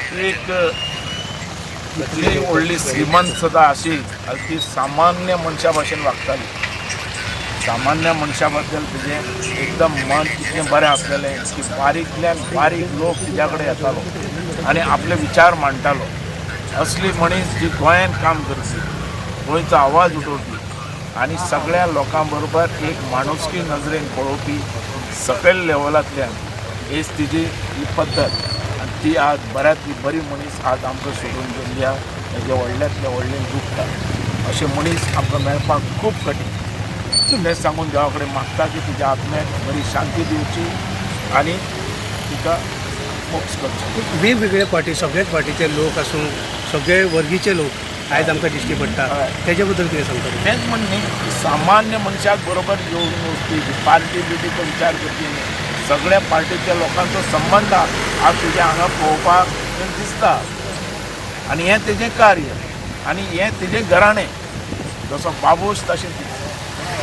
एक इतली व्हडली श्रीमंत सुद्दां आशिल्ली जाल्यार ती सामान्य मनशा भाशेन वागताली. सामान्य मनशा बद्दल तिजें एकदम मन इतलें बरें आसलेलें की बारीकल्यान बारीक लोक तिज्या कडेन येतालो आनी आपले विचार मांडटालो. असली मनीस जी गोंयांत काम करपी, गोंयचो आवाज उठोवपी आनी सगळ्या लोकां बरोबर एक माणुसकी नजरेन पळोवपी, सकयल लेवलांतल्यान हेच तिजी ही पद्दत आनी ती आज बऱ्यांतली बरी मनीस आज आमकां सोडून गेल्ली आहा. हेजें व्हडल्यांतलें व्हडलें दुख्ख आहा. अशे मनीस आमकां मेळपाक खूब कठीण. तें सांगून देवा कडेन मागता की तिच्या आत्म्याक बरी शांती दिवची आनी तिका मोक्ष करचो. वेगवेगळे पार्टी, सगळ्याच पार्टीचे लोक आसूं, सगळे वर्गीचे लोक आयज आमकां दिश्टी पडटा. तेजे बद्दल कितें सांगता तुमी? तेंच म्हण न्ही की सामान्य मनशाक बरोबर येवन वचपी, पार्टी बिर्टीचो विचार करपी न्ही. सगळ्या पार्टीच्या लोकांचो संबंद आज तुज्या हांगा पळोवपाक दिसता आनी हें तेजें कार्य आनी हें तेजें घराणें, जसो बाबूश तशें.